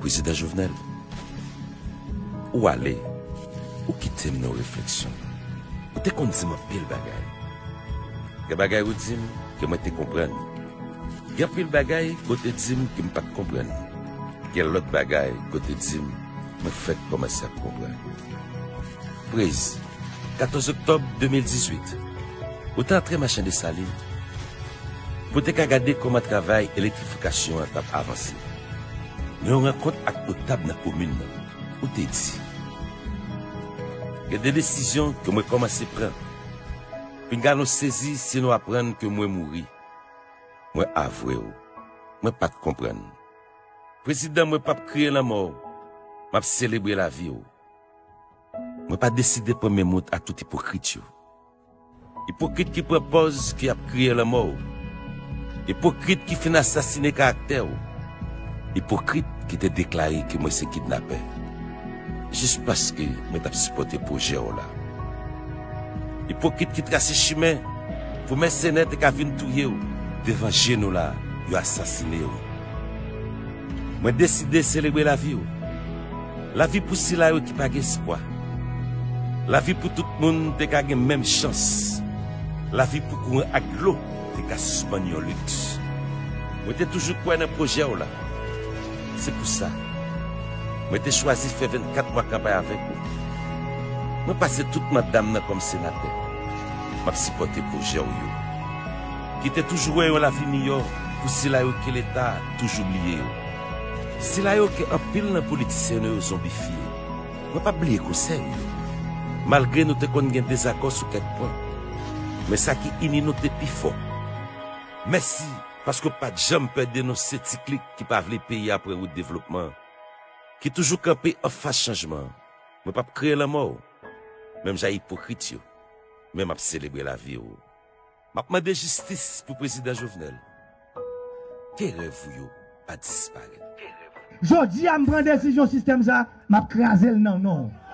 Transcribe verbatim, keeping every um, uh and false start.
Prezidan Jovenel, ou ale, ou kite m nan refleksyon. Ou te konn di m anpil bagay. Gen bagay ou di m ke mwen te konprann. Gen anpil bagay ke w te di m ke m pa t konprann. Gen lòt bagay ke w te di m, mwen fèk kòmanse ap konprann. Prez, katòz oktòb de mil dizuit, ou te antre Machan Desalin pou te ka gade kòman travay elektrifikasyon an t ap avanse. Nan yon rankont ak notab nan komin nan, ou te di, gen de desizyon ke mwen kòmanse pran. Pinga nou sezi si nou aprann ke mwen mouri. Mwen avwe w, mwen pa t konprann. Prezidan, mwen p ap kriye lanmò w, m ap selebre lavi w. Mwen pa deside pran men mout a tout ipokrit yo. Ipokrit ki pran pòz ke y ap kriye lanmò w. Ipokrit ki fin asasine karaktè w. Ipokrit ki te deklare ke mwen se kidnapè. Jis paske mwen t ap sipòte pwojè w la. Ipokrit ki trase chimen pou mèsenè te ka vin touye w devan je nou la, yo asasine w. Mwen deside selebre lavi w. Lavi pou sila yo ki pa gen espwa. Lavi pou tout moun te ka gen menm chans. Lavi pou kouran ak dlo te ka sispann yon liks. Mwen te toujou kwè nan pwojè w la. Se pou sa, mwen te chwazi fè vennkat mwa kanpay avèk ou. Mwen pase tout manda m nan kòm senatè. M ap sipòte pwojè w yo. Ki te toujou wè yon lavi miyò pou sila yo ke Leta toujou bliye yo. Sila yo ke anpil nan politisyen nou yo zonbifye. Mwen p ap bliye konsèy ou yo. Malgre nou te konn gen dezakò sou kèk pwen, men sa ki ini nou te pi fò. Mèsi, paske w pa t janm pè denonse ti klik ki pa vle peyi a pran wout devlopman, ki toujou kanpe anfas chanjman. Mwen p ap kriye lanmò w, menm jan ipokrit yo, men m ap selebre lavi w. M ap mande jistis pou Prezidan Jovenel. Ke rèv ou yo pa disparèt. Jodi a, m pran desizyon sistèm sa, m ap kraze l nan non w.